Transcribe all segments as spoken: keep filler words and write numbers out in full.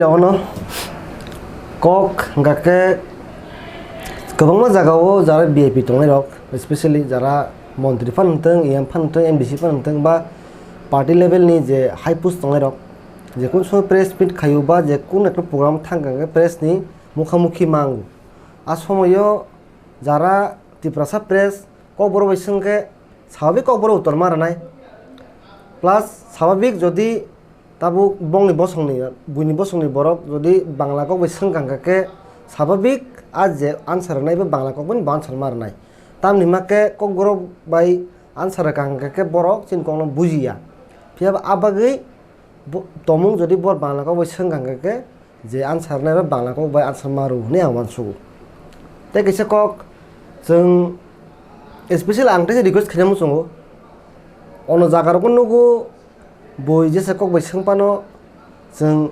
Ono kok hwnkha khe kwbangma jagao jara V I P tongnai rok, especially jara montri phan wngthung, E M phan wngthung, M D C phan wngthung, ba party level ni je high post tongnai rok, je kun somoy press meet khaio ba je kun ekta program thang khe press ni mukha mukhi mango. A somoyo jara Tiprasa press kokborok bai swng khe swababik kokborok uttor ma rwnai. Plus swababik jodi tabuk bongni bosongni, buini bosongni borok jodi Bangla kok bai swng kha hwnkha khe swababik a je answer rwnai bo Bangla kok bai bo answer ma rwnai. Tamni hwnkha khe kokborok bai answer rwkha hwnkha khe borok chini kokno bujiya. Phiya ba a bagwi bo-, tomung jodi bor Bangla kok bai swng kha hwnkha khe je answer rwnai bo Bangla kok bai answer ma rw hwnwi ang uansugo. Tei kaisa kok chwng special ang teisa request khaina muchungo. Ono jaga rogo nugo bui jesa kok bai swng phano chwng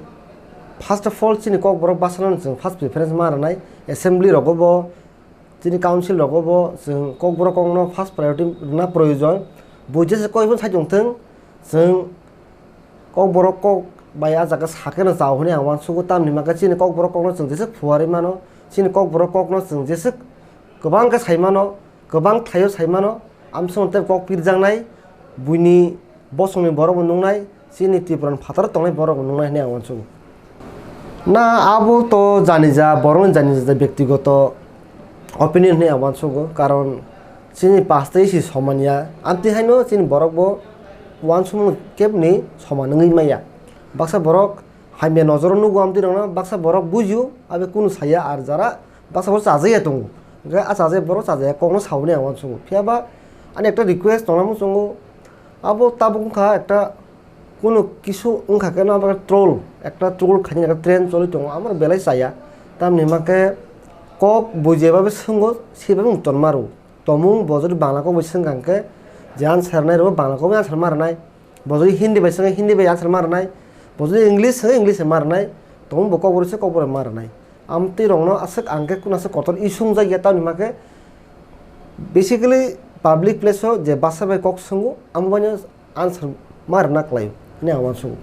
first of all chini kokborok bwsano chwng first preference ma rwnai, assembly rogo bo, chini council rogo bo chwng kokborok kokno first priority rwna proyojon. Bui jesa kok phano sai tongthung, chwng kokborok kok bai a jaga sakeno chao hwnwi ang uansugo, tamni hwnkha chini kokborok kokno chwng jeswk phuarwi mano, chini kokborok kokno chwng jeswk kwbang khe sai mano, kwbang thaio sai mano, amsong tei kok pirjaknai, buini bosongni borok bo nungnai, chini Tripura ni phataro tongnai borok bo nungnai hwnwi ang uansugo. Na abo to janija, borokni janija je bektigoto opinion hwnwi ang uansugo, karon chini pastei si somanya, amtwi haino chini borok bo uansukmung kebni soman wngwi maya. Baksa borok hamya nojoro nugo amtwi rokno, baksa borok bujio, abe kunu saya ar jara baksa borok chajakya tongo. Hwnkhe a chajak borok chajakya kokno saui ang uansugo. Phiya ba ani ekta request tongna muchungo, abo tabuk wngkha ekta kunu kisu wngkha khe no abo troll, ekta troll khaina ekta trend choli tongo, amo belai chaya. Tamni hwnkhe kok bujeba bai swngwi swibawi wng tonmaro. Tomung bo jodi Bangla kok bai swng kha hwnkhe je answer rwnai rokbo Bangla kok bai answer ma rwnai. Bo jodi Hindi bai swngkhe Hindi bai answer ma rwnai. Bo jodi English swngkhe English bai ma rwnai. Tomung bo kokborok se kokborok ma rwnai. Amtwi rokno aswk ang khe kunu aswk kotor issue wngjakya, tamni hwnkhe basically public place o je bwsa bai kok swngo, amo baino answer ma rwna kwlaio hwnwi ang uansugo.